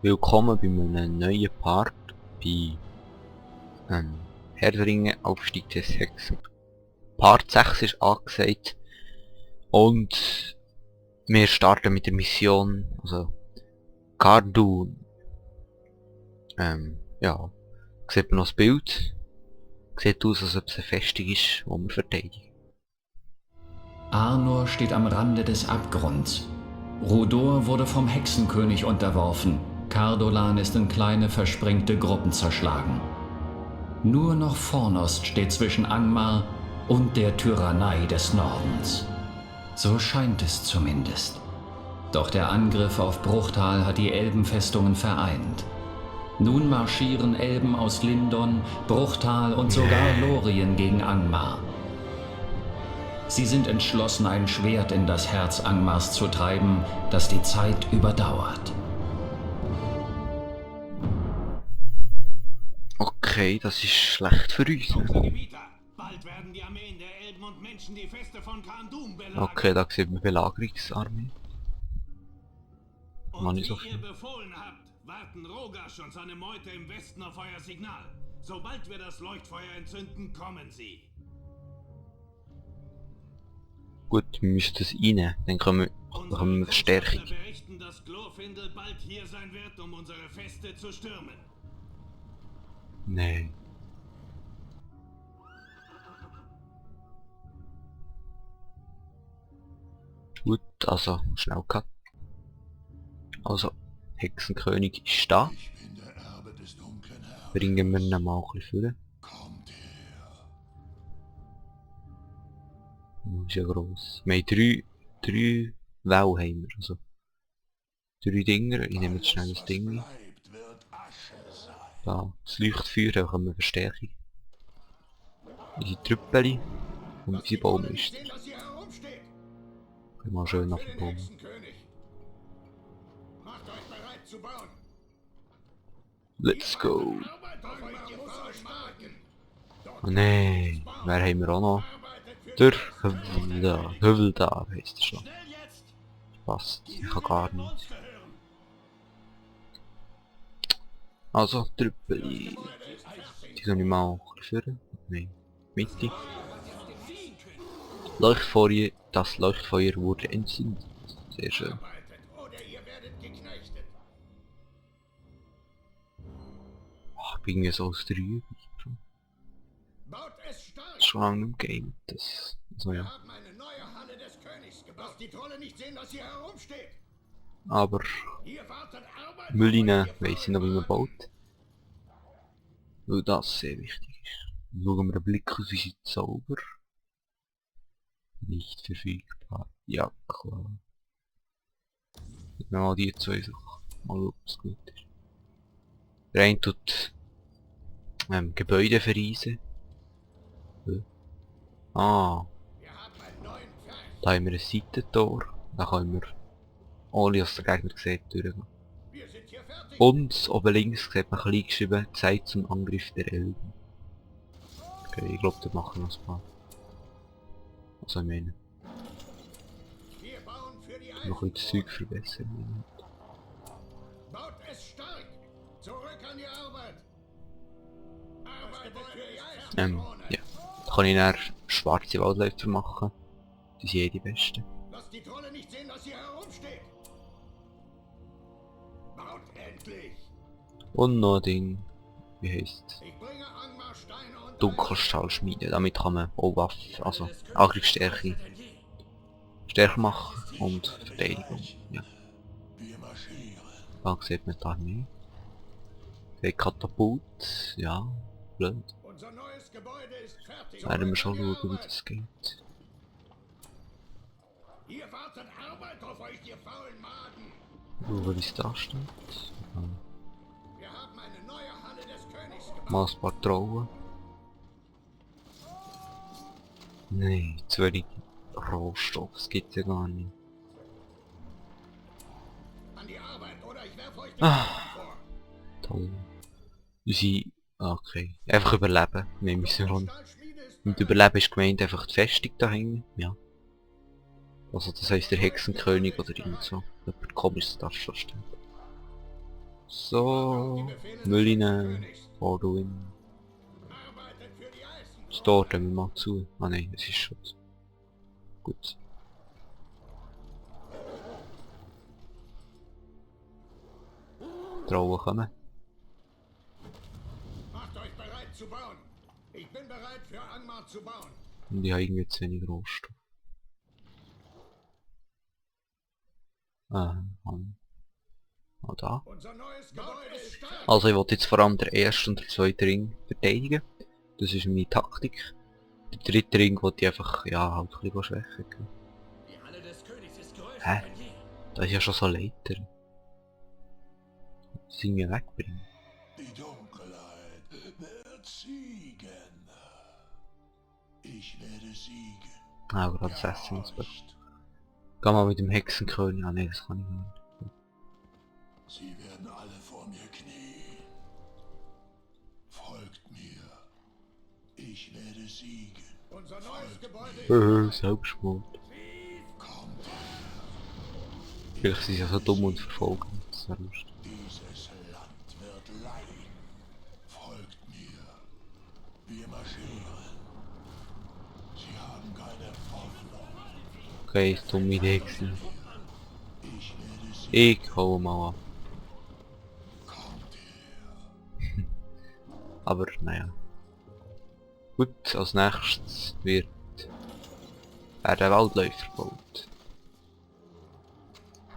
Willkommen bei einem neuen Part bei Herr der Ringe, Aufstieg des Hexen. Part 6 ist angesagt und wir starten mit der Mission, also Cardoon. Ja, sieht man noch das Bild. Sieht aus, als ob es eine Festung ist, die wir verteidigen. Arnor steht am Rande des Abgrunds. Rudor wurde vom Hexenkönig unterworfen. Cardolan ist in kleine versprengte Gruppen zerschlagen. Nur noch Fornost steht zwischen Angmar und der Tyrannei des Nordens. So scheint es zumindest. Doch der Angriff auf Bruchtal hat die Elbenfestungen vereint. Nun marschieren Elben aus Lindon, Bruchtal und sogar Lorien gegen Angmar. Sie sind entschlossen, ein Schwert in das Herz Angmars zu treiben, das die Zeit überdauert. Okay, das ist schlecht für uns. Bald werden die Armeen der Elben und Menschen die Feste von Cardoon belagern. Okay, da sieht man Belagerungsarmee. Und wie ihr befohlen habt, warten Rogasch und seine Meute im Westen auf euer Signal. Sobald wir das Leuchtfeuer entzünden, kommen sie. Gut, wir müssen das rein, dann können wir Verstärkung. Unsere berichten, dass Glorfindel bald hier sein wird, um unsere Feste zu stürmen. Nein. Gut, also schnell gehabt. Also, Hexenkönig ist da. Ich bin der Erbe des dunklen Herrn. Bringen wir ihn mal ein bisschen vor. Kommt her. Das ist ja gross. Wir haben drei Wellen haben wir, also 3 Dinger. Ich nehme jetzt schnell das Ding. Bleibt, wird Asche sein. Da, das Leuchtfeuer, da haben wir Verstärkung. Unsere Trüppeli und unsere Baumeister. Mal schön nach dem Baum. Macht euch bereit zu bauen. Let's go! Oh nein, wer haben wir auch noch? Der Höveldar heisst er schon. Passt, ich kann gar nicht. Also, Trüppeli. Die können wir mal führen. Nein, Mitte. Leuchtfeuer, das Leuchtfeuer wurde entzündet. Sehr schön. Ich bin ja so aus der Übung. Schon lange im Game. Das. Also ja. Aber Müllinen weiss ich noch, wie man baut. Weil das sehr wichtig ist. Schauen wir einen Blick auf unsere Zauber. Nicht verfügbar. Ja, klar. Mal die zwei Sachen. Mal schauen, ob es gut ist. Der eine tut Gebäude vereisen. Ah. Da haben wir ein Seitentor. Da können wir, ohne dass der Gegner sieht, durchgehen. Und oben links sieht man klein geschrieben, Zeit zum Angriff der Elben. Okay, ich glaube, da machen wir noch ein paar. Also ich meine. Noch ein bisschen das Zeug verbessern. Baut es stark! Zurück an die Arbeit! Ja. Da kann ich dann schwarze Waldläufer machen. Die sind die besten. Lasst die Trolle nicht sehen, dass hier herumsteht! Baut endlich! Und noch ein Ding. Wie heisst Ich bringe Angmar Steine und Dunkelstahl schmieden. Damit kann man auch Waffen, also Angriffsstärke stärker machen und Verteidigung. Ja. Wir marschieren. Da sieht man die Armee. Der Katapult. Ja, blöd. unser neues Gebäude ist fertig. Da werden wir schon schauen, wie das geht. Ihr wartet Arbeit auf euch, ihr faulen Maden! Schauen, wie es da steht. Ja. Wir haben eine neue Halle des Königs gebaut. Mal ein paar Trauen. Nein, zu wenig Rohstoff, das gibt's ja gar nicht. An die Arbeit, oder ich werfe euch die vor. Toll. Okay. Einfach überleben, nehme ich so an. Mit Überleben ist gemeint einfach die Festung dahin. Ja. Also das heisst der Hexenkönig oder irgend so. Jemand komisches darfst du stehen. So, Mülline, Forduin. Das Tor wir mal zu. Ah nein, es ist schon zu. Gut. Trauen kommen. Macht euch bereit zu bauen. Ich bin bereit für Angmar zu bauen. Und ich habe irgendwie zu wenig Rohstoff. Da. Unser neues Gebäude ist da. Also ich wollte jetzt vor allem den ersten und den zweiten Ring verteidigen. Das ist meine Taktik. Der dritte Ring wollte ich einfach, ja, halt ein bisschen schwächen. Die Halle des Königs ist größer Hä? denn je. Da ist ja schon so Leiter. Das irgendwie wegbringen. Die Dunkelheit wird siegen. Ich werde siegen. Ah, gerade das Essen ins Bett. Gehorcht. Geh mal mit dem Hexenkönig. Ah ne, das kann ich nicht. Sie werden alle vor mir knien. Folgt mir. Ich werde siegen. Unser neues Gebäude ist Selbstmord. Kommt her. Vielleicht sind sie ja so dumm und verfolgen. Das wäre lustig. Dieses Land wird leiden. Folgt mir. Wir marschieren. Sie haben keine Hoffnung. Okay, ist eine dumme Idee gewesen. Ich werde siegen. Ich hau mal ab. Kommt her. Aber naja. Gut, als nächstes wird der Waldläufer gebaut.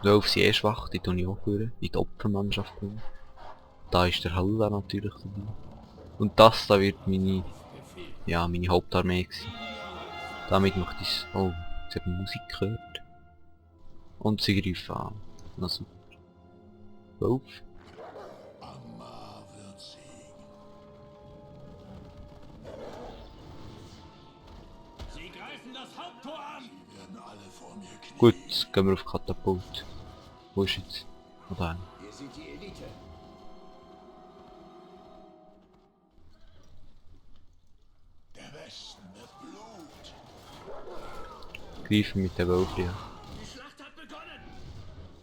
Wolf sind eh schwach, die tun ich auch führen, in die Opfermannschaft bringen. Da ist der Halla natürlich dabei. Und das da wird meine, ja, meine Hauptarmee gewesen. Damit möchte ich, oh, jetzt hat man Musik gehört. Und sie greifen an. Na super. Wolf. Angmar wird siegen. Sie greifen das Haupttor an. Sie werden alle vor mir knien. Gut, gehen wir auf Katapult. Wo ist jetzt? Oh, da. Wir sind die Elite. Der Westen wird Blut. Greifen mit der Wolf, ja. Die Schlacht hat begonnen.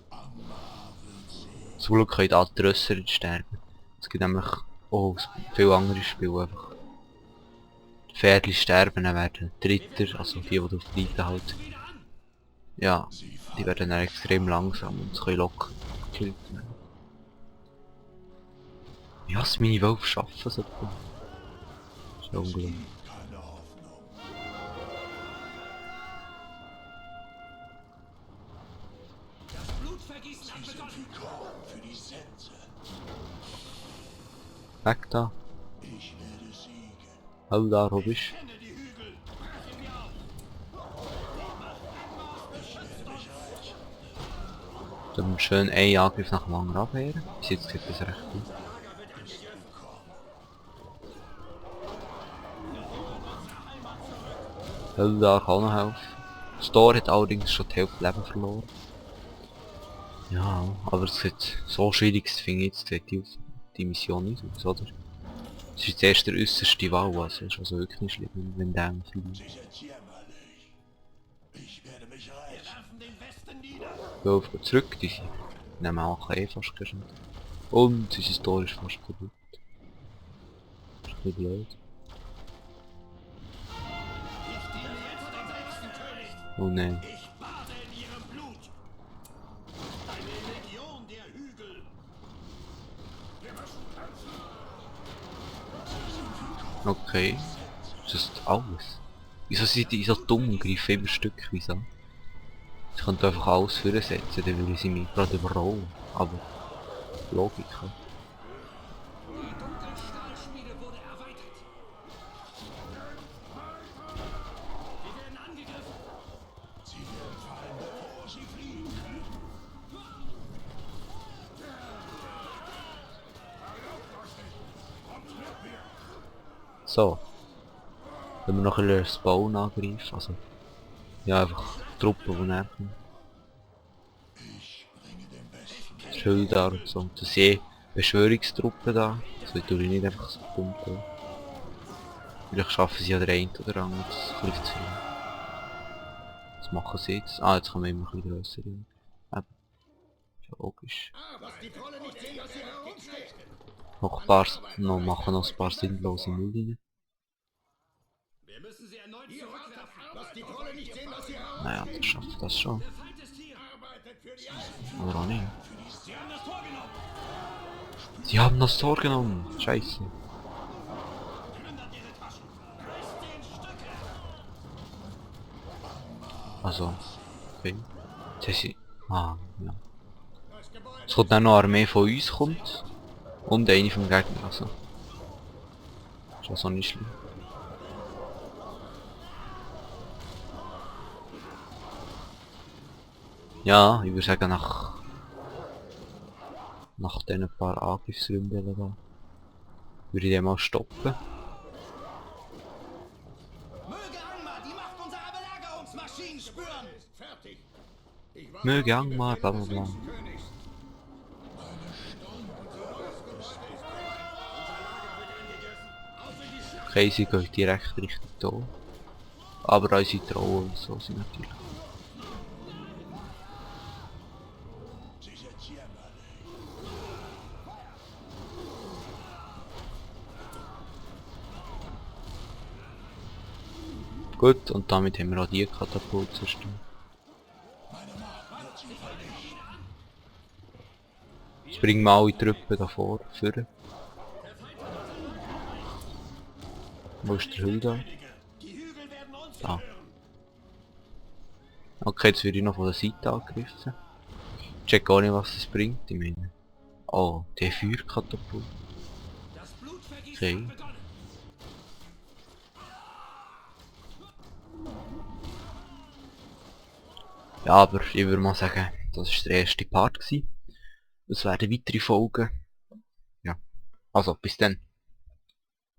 Angmar wird siegen. Zum Glück können da die Rösser nicht sterben. Es gibt nämlich auch viele andere Spiele einfach. Die Pferdchen sterben, dann werden Dritter, also die du auf die Seite halt. Ja, die werden dann extrem langsam und können locker gekillt werden. Ja, was meine Wölfe schaffen so. Das ist ja unglaublich. Keine Hoffnung. Das Blutvergießen hat begonnen. Wie Korn für die Sense. Weg da. Ich werde siegen. Hallo da, wo bist Kenne die Hügel. du? Dann schön einen Angriff nach dem anderen abwehren. Bis jetzt geht das recht gut. Hallo da, kann auch noch helfen. Das Tor hat allerdings schon die Hälfte Leben verloren. Ja, aber es sieht so schwierig, finde ich jetzt sieht die Mission nicht aus, oder? Es ist jetzt erst der äußerste Wahl, also es ist also wirklich nicht schlimm, wenn der verliert. Sie sind jämmerlich. Ich werde mich rächen. Werfen den Westen nieder. Wolf geht zurück, die nehmen auch eh fast geschnitten. Und unser Tor ist fast kaputt. Das ist ein bisschen blöd. Ich diene jetzt dem Hexenkönig. Oh nein. Ich bade in ihrem Blut. Eine Legion der Hügel. Okay. Das ist alles. Wieso sind die so dumm und greifen immer stückweise an? Ich könnte einfach alles vorsetzen, dann würde sie mich gerade überrollen. Aber Logik. Ja. Die Dunkelstahlschmiede wurde erweitert. Wir werden angegriffen. Sie werden fallen, bevor sie fliehen können. So. Wenn wir noch ein bisschen das Bauen angreifen, also... Ja, einfach Truppen, die nerven. Ich bringe den Besten. Schilder und so. Das sind eh Beschwörungstruppen da. Also ich tue die nicht einfach so pumpen. Vielleicht schaffen sie ja der eine oder andere, das ein bisschen zu viel. Was machen sie jetzt? Ah, jetzt kommen wir immer ein bisschen grössere. Eben. Ja, logisch. Was die Trolle nicht sehen, dass hier herumsteht. Noch ein paar, machen noch ein paar sinnlose Müll rein. Wir müssen sie erneut zurückwerfen. Was die Trolle nicht sehen, dass hier herumsteht. Naja, das schafft das schon. Der Feind ist hier. Arbeitet für die Alten. Oder auch nicht. Sie haben das Tor genommen. Sie haben das Tor genommen. Scheiße. Plündert ihre Taschen. Reißt sie in Stücke. Also, okay. Jetzt haben sie... Ah, ja. Das Gebäude Es kommt dann noch eine Armee von uns kommt. Und eine vom Gegner, also. Ist also nicht schlimm. Ja, ich würde sagen nach diesen paar Angriffsrunden da würde ich den mal stoppen. Möge Angmar die Macht unserer Belagerungsmaschinen spüren. Fertig. Möge Angmar, bla bla bla. Okay, sie gehen direkt Richtung Tor. Aber unsere Trauen und so sind natürlich. Sichert sie alle. Gut, und damit haben wir auch die Katapult zerstört. Jetzt bringen wir alle Truppen davor, führen. Wo ist der Hilda? Die Hügel werden uns Da. gehören. Okay, jetzt werde ich noch von der Seite angegriffen. Ich check auch nicht, was das bringt, ich meine. Oh, der Feuerkatapult. Das Blutvergießen Okay. hat begonnen. Ja, aber ich würde mal sagen, das war der erste Part gewesen. Es werden weitere Folgen. Ja, also bis dann.